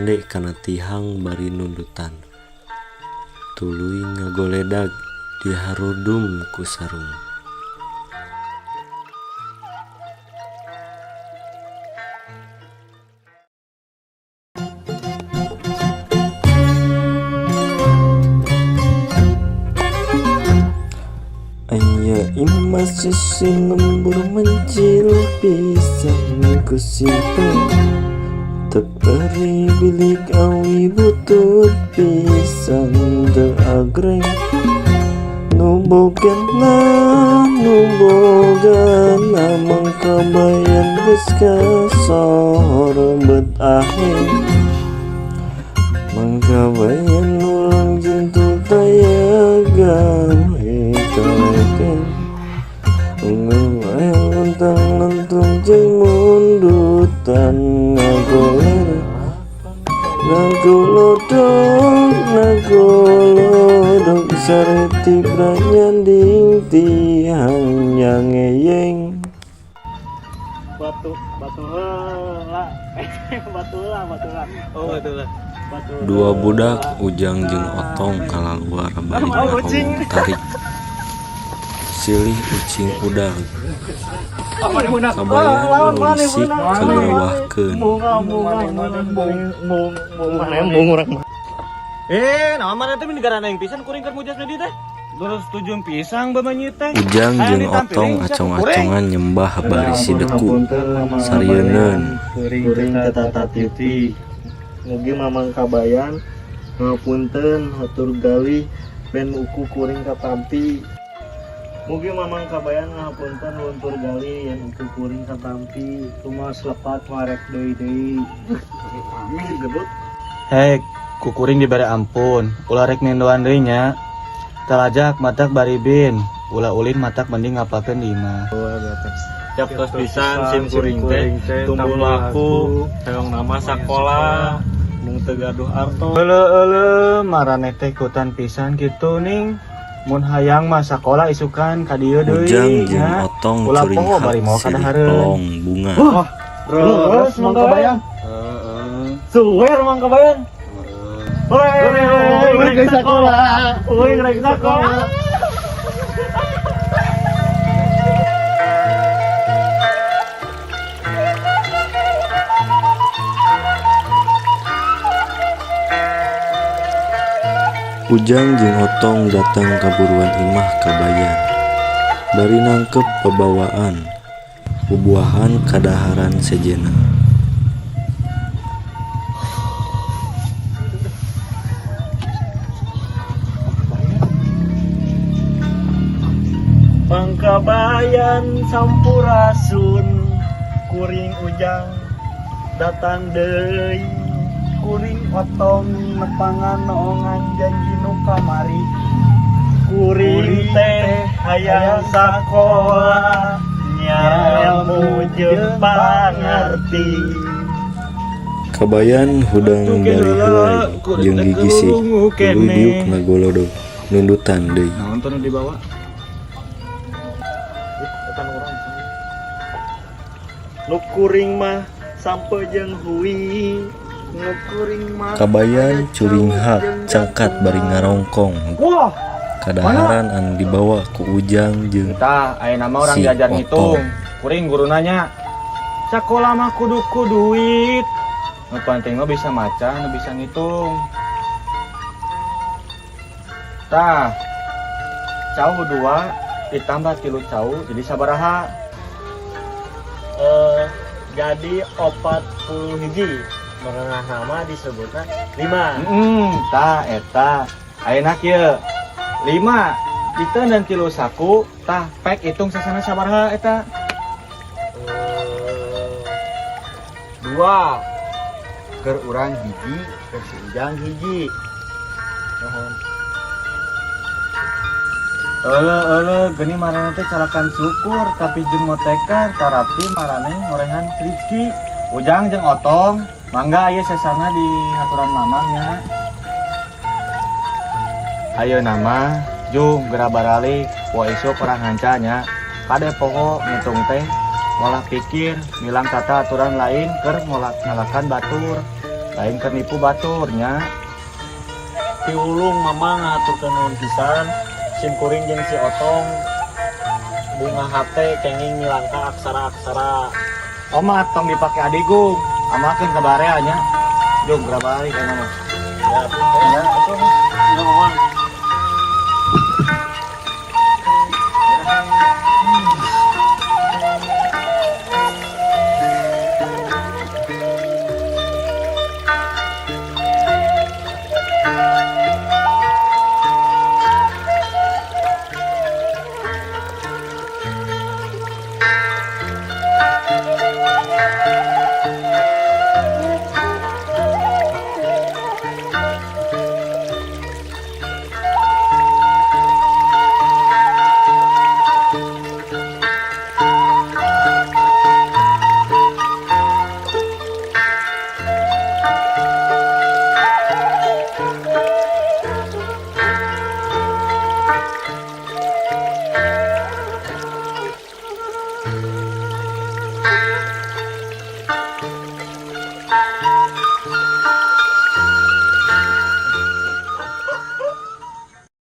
Nyande kana tihang bari nundutan. Tuluy ngagoledag diharudum ku sarung. Aya imah sisi lembur mencil pisan ku simpen teperi bilik awi butut pisan teu agreng nu bogana nu bogana mangkabayan geus kasorebet aheng mangkabayan ulang jentul taya gawe kaleken luntang lantung jeung mundutan ngagoler ngagolodog ngagolodog sareti pranyanding tihang nyangeyeng. Batu batu heula batu heula batu heula. Oh, batu heula. Batu. Dua budak Ujang jeung Otong kalaluar bari ngahomong tarik silih ucing udag. Kabayan nu lisik kagerewahkeun. Eh, naon mana teh negara aing pisan kuring keur mujas di teh. Terus tujuan pisang bamanyi teh. Ujang jeung Otong acong-acongan nyembah bari sideku sarieuneun. Kuring tata titi. Mugi Mamang Kabayan ngapunten hatur galih ben uku kuring katampi. Mugi Mamang Kabayan ngapunten luntur galih yen uku kuring katampi. Tumas lepat marek deui deui. Gebut. Hei, ku kuring dibere ampun. Ulah rek nendoan deui nya. Talajak matak baribin, ulah ulin matak mending ngapalkeun di imah. Tiap tos pisan sim kuring teh tumbuh laku hoyong nama sakola mung teu gaduh arto. Euleuh euleuh maraneh teh ikutan pisan kitu ning. Mun hayang mah sakola isukan ka dieu deui. Ujang jeung nya. Otong Ulah poho curinghak bari mawa silih kadahareun. pelong bunga. Terus Mang Kabayan. Heeh. Suwer Mang Kabayan. Hore, rek sakola. Uing rek sakola. Ujang jeung Otong datang ka buruan imah Kabayan bari nangkep pabawaan bubuahan kadaharan sejenna. Mang Kabayan sampurasun kuring Ujang datang deui kuring Otong nepangan noongan janji nu kamari kuring teh hayang sakola nya ilmu jeung pangarti. Kabayan hudang bari helai jeung gigisih tuluy diuk ngagolodog nundutan deui. Naon tuh nu dibawa? Nu kuring mah sampe jeung hui nu kuring mah. Kabayan curinghak cangkat bari ngarongkong Wah, kadaharan anu dibawa ku Ujang jeung tah aya nama orang si diajar Otong. ngitung. Kuring guru nanya. Sakola mah kudu ku duit. Nu penting mah bisa maca, nu bisa ngitung. Tah, cau 2 ditambah 3 cau jadi sabaraha? Jadi 41. Menengah nama disebutna 5. Tah eta. Ayeuna kieu. 5 diteun dan 3 saku, tah pek hitung sasana sabaraha eta? 2. Keur urang hiji, keur si Ujang hiji. Nuhun. Euleuh euleuh geuning maraneh teh calakan syukur tapi jeung motekar tarapi maraneh ngorehan rezeki. Ujang jeung Otong mangga ieu sesana di aturan mamang nya. Ayeuna mah jung geura baralik poe isuk urang hanca nya. Kade poho ngitung teh ngolah pikir milang tata aturan lain keur ngolak ngalakan batur. Lain keur nipu batur nya. Piwulung, Mamang, ngahaturkeun nuhun pisan. Sim kuring jeung si Otong bungah hate kenging milangka aksara-aksara. Omat tong dipake adigung. Amalkeun ka barea nya. Jung, geura balik eta mah. Ya.